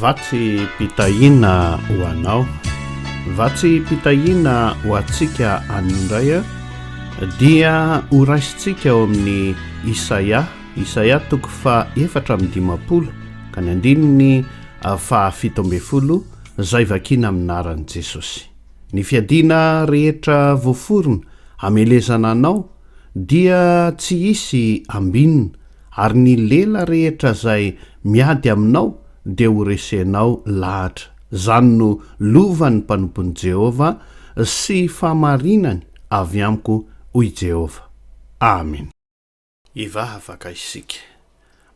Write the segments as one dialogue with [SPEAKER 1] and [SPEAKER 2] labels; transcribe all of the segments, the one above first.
[SPEAKER 1] Vatsim-pitahiana ho anao. Vatsim-pitahiana ho antsika anio indray dia ho raisintsika ao amin'ny Isaia, Isaia toko faha 54 ka ny andininy faha 17 izay vakiana amin'ny anaran'i Jesosy. Ny fiadiana rehetra voaforona hamelezana anao dia tsy hisy ambinina Ary ny lela rehetra izay miady aminao dia ho resenao lahatra. Izany no lovan'ny mpanompon'i Jehovah sy fahamarinany avy amiko, hoy Jehovah. Amena. Hivavaka isika.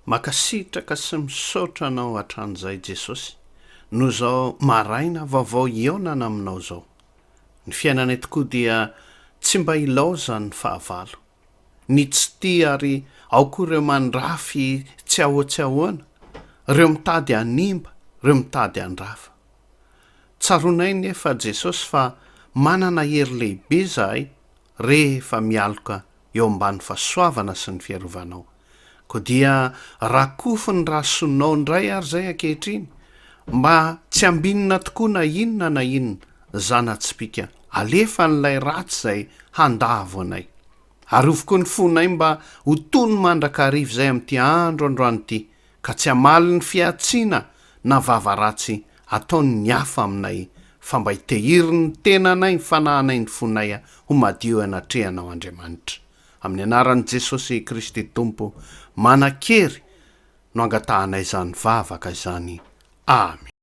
[SPEAKER 1] Mankasitraka sy misaotra Anao hatramin'izay Jesosy noho izao maraina vaovao hihaonana aminao izao. Ny fiainanay tokoa dia tsy mba ilaozan'ny fahavalo. ny tsy tia ary ao koa ireo mandrafy tsy ahoa-tsy ahoana, ireo mitady hanimba, ireo mitady handrava. Tsaroanay nefa Jesosy fa manana hery lehibe izahay rehefa mialoka eo ambany fahasoavana sy ny fiarovanao. Koa dia rakofy ny rasonao indray ary izay ankehitriny mba tsy ambinina tokoa na inona na inona zana-tsipìka alefan'ilay ratsy izay handavo anay. Arovy koa ny fonay mba ho tony mandrakariva izay amin'ity andro androany ity, ka tsy hamaly ny fihantsiana na vava ratsy ataon'ny hafa aminay, fa mba hitehiry ny tenanay, ny fanahinay, ny fonay ho madio eo anatrehanao Andriamanitra. Amin'ny anaran'i Jesosy Kristy Tompo manan-kery no angatahanay izany vavaka izany. Amena.